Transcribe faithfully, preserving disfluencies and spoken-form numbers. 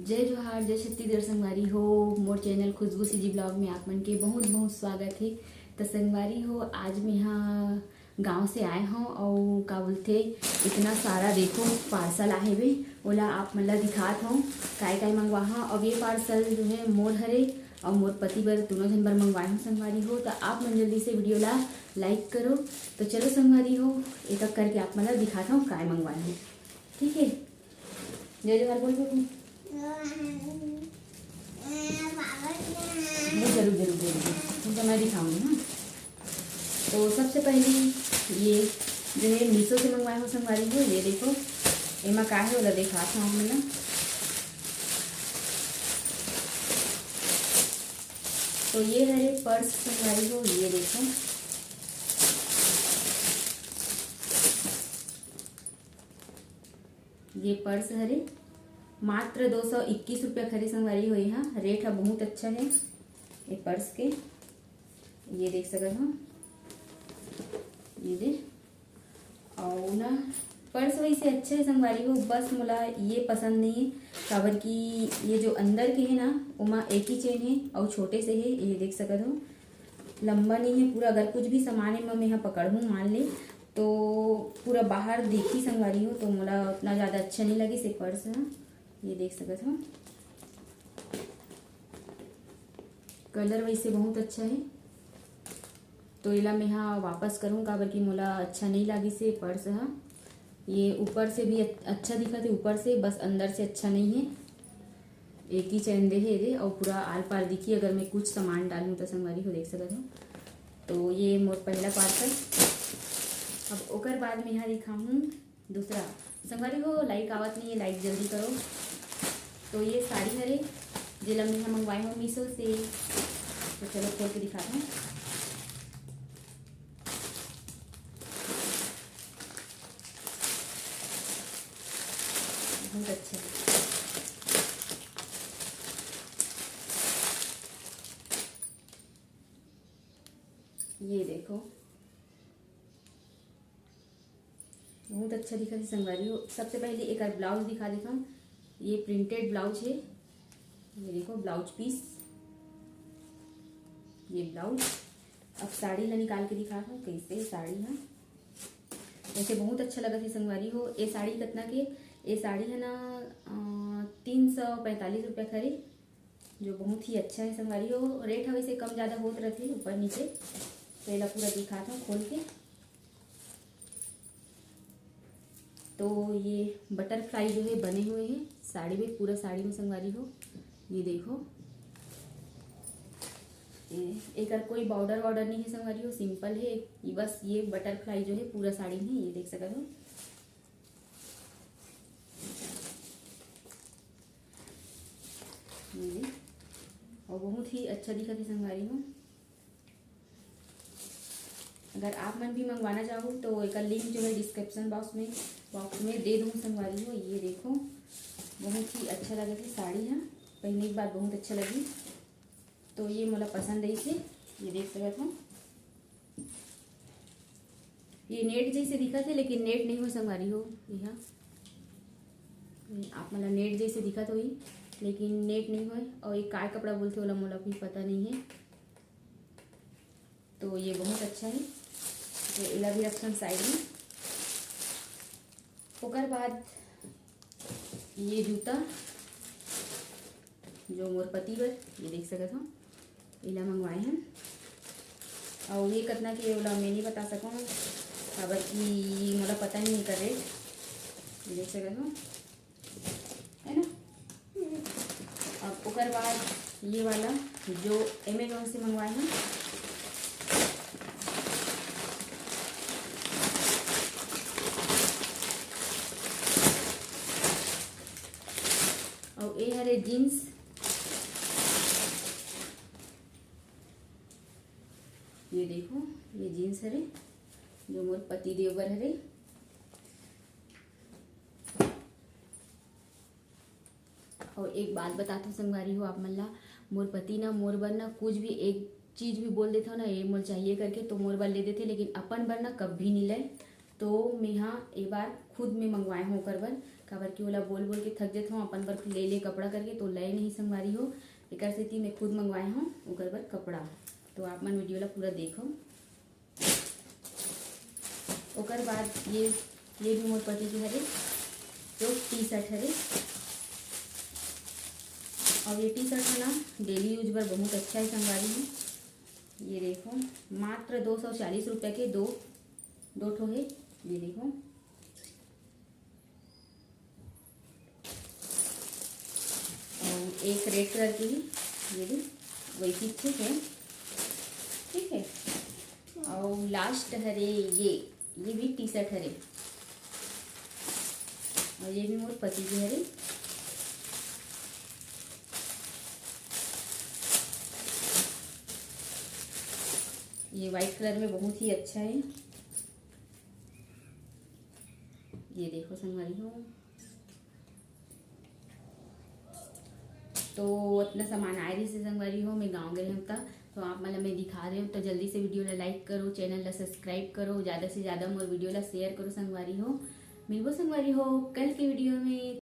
जय जोहार, जय छत्तीसगढ़ संगवारी हो। मोर चैनल खुशबू सीजी ब्लॉग में आप मन के बहुत बहुत स्वागत हे। त संगवारी हो, आज मेहा गांव से आए हव अउ का बोलथे, इतना सारा देखो पार्सल आहे वे, ओला आप मन ला दिखात हव, काय काय मंगवा हव। अब ये पार्सल जो है मोर हरे अउ मोर पति बर, दोनों झन बर मंगवाए हव संगवारी हो। त आप मन जल्दी से वीडियो ला लाइक करो। तो चलो संगवारी हो, एक एक करके आप मन ला दिखात हव काय मंगवाए हव। ठीक है, जय जोहार बोल दो तुम। नहीं, जरूर जरूर जरूर जरूर। तुमको मैं दिखाऊंगी। हाँ, तो सबसे पहली ये जो है मीशो से मंगवाए हव संगवारी हो, ये देखो एमा का है, ओला दिखात हव आप मन ला। तो ये हरे पर्स संगवारी हो, ये देखो, ये पर्स हरे मात्र दो सौ इक्कीस रुपया खरे संगवारी हो। यहाँ रेट ह बहुत अच्छा है ये पर्स के, ये देख सकत हो, ये दे। और ना पर्स वैसे अच्छा है संगवारी हो, बस मोला ये पसंद नहीं है, काबर कि ये जो अंदर के है ना, ओमा एक ही चेन है और छोटे से है, ये देख सकत हो। लंबा नहीं है पूरा। अगर कुछ भी सामान एमा मैं पकड़हूँ मान ले, तो पूरा बाहर दिखी संगवारी हो, तो मोला उतना ज़्यादा अच्छा नहीं लगिस ये पर्स ह। ये देख सकत हो, कलर वैसे बहुत अच्छा है, तो एला मैं हा वापस करूँ, काबर कि मोला अच्छा नहीं लागिस ये पर्स ह। ये ऊपर से भी अच-, अच्छा दिखत है ऊपर से, बस अंदर से अच्छा नहीं है। एक ही चैन दे हे एदे, और पूरा आर पार दिखी अगर मैं कुछ सामान डालूँ तो संगवारी हो देख सकत हो। तो ये मोर पहला पार्सल। अब ओकर बाद मैं यहाँ दिखाऊँ दूसरा। संगवारी हो, लाइक आवत नहीं है, लाइक जल्दी करो। तो ये साड़ी हरे, जेला मैं यहाँ मंगवाए हूँ मीशो से। तो चलो खोल के दिखाते हैं। बहुत अच्छा है। ये देखो, बहुत अच्छा दिखत हे संगवारी हो। सबसे पहले एकर ब्लाउज दिखा देता हूँ। ये प्रिंटेड ब्लाउज है, ये देखो ब्लाउज पीस, ये ब्लाउज। अब साड़ी ला निकाल के दिखात हूँ कैसे हे साड़ी ह। वैसे बहुत अच्छा लगत हे संगवारी हो। ये साड़ी कितना के? ये साड़ी है ना, अ, तीन सौ पैंतालीस रुपया खरी, जो बहुत ही अच्छा है संगवारी हो। रेट ह वैसे कम ज़्यादा होत रहथे ऊपर नीचे। तो एला पूरा दिखात हूँ खोल के। तो ये बटरफ्लाई जो है बने हुए हैं साड़ी में, पूरा साड़ी में संगवारी हो। ये देखो, ये एकर कोई बॉर्डर वॉर्डर नहीं है संगवारी हो, सिंपल है। ये बस ये बटरफ्लाई जो है पूरा साड़ी में, ये देख सकत हो। ये, और बहुत ही अच्छा दिखत हे संगवारी हो। अगर आप मन भी मंगवाना चाहो तो एकर लिंक जो है डिस्क्रिप्शन बॉक्स में, बॉक्स में दे दूँ संगवारी हो। ये देखो, बहुत ही अच्छा लगत हे साड़ी ह, पहनने के बाद बहुत अच्छा लगी। तो ये मोला पसंद आई थे, ये देख सकत हो। ये नेट जैसे दिखत हे लेकिन नेट नहीं हो संगवारी हो। यहाँ आप मन ला नेट जैसे दिखत होही लेकिन नेट नहीं होय। और ये काय कपड़ा बोलथे ओला मोला भी पता नहीं है। तो ये बहुत अच्छा है, तो एला भी रखथन साइड में। ओकर बाद ये जूता जो मोर पति बर, ये देख सकत हो, एला मंगवाए हन। और ये कतना के ओला मैं नहीं बता सकूँ, काबर कि मोला पता नहीं एकर रेट। ये देख सकत हो, है ना। अब ओकर बाद ये वाला जो अमेजोन से मंगवाए हन, और ये हरे जींस, ये देखो, ये जींस हरे जो मोर पति देव बर हरे। और एक बात बतात हूँ संगवारी हो आप मन ला, मोर पति ना मोर बर ना कुछ भी एक चीज भी बोल देथव ना, ये मोर चाहिए करके, तो मोर बर ले देथे, लेकिन अपन बर ना कभी नहीं ले। तो मैं हा ए बार खुद में मंगवाए हूँ ओकर बर, काबर कि ओला बोल बोल के थक जथों अपन बर ले ले कपड़ा करके, तो लय नहीं संगवारी हो, एकर सेती मैं खुद मंगवाए हूँ ओकर बर कपड़ा। तो आप मन वीडियो ला पूरा देखो। ओकर बाद ये ये भी मोर पति के हरे, जो टी शर्ट हरे। और ये टी शर्ट है ना, डेली यूज बर बहुत अच्छा है संगवारी हो। ये देखो, मात्र दो सौ चालीस रुपये के दो दो ठो है। ये देखो, और एक रेड कलर की भी, ये भी वैसी ठीक है, ठीक है। और लास्ट हरे ये, ये भी टी शर्ट हरे, और ये भी मोर पति के हरे। ये वाइट कलर में बहुत ही अच्छा है। ये देखो संगवारी हो, तो अतना सामान आए रहिस हे संगवारी हो, मैं गाँव गए हूँ त, तो आप मन ला मैं दिखा रहे हूँ। तो जल्दी से वीडियो ला लाइक करो, चैनल ला सब्सक्राइब करो, ज़्यादा से ज़्यादा मोर वीडियो ला शेयर करो संगवारी हो। मिलबो संगवारी हो कल के वीडियो में।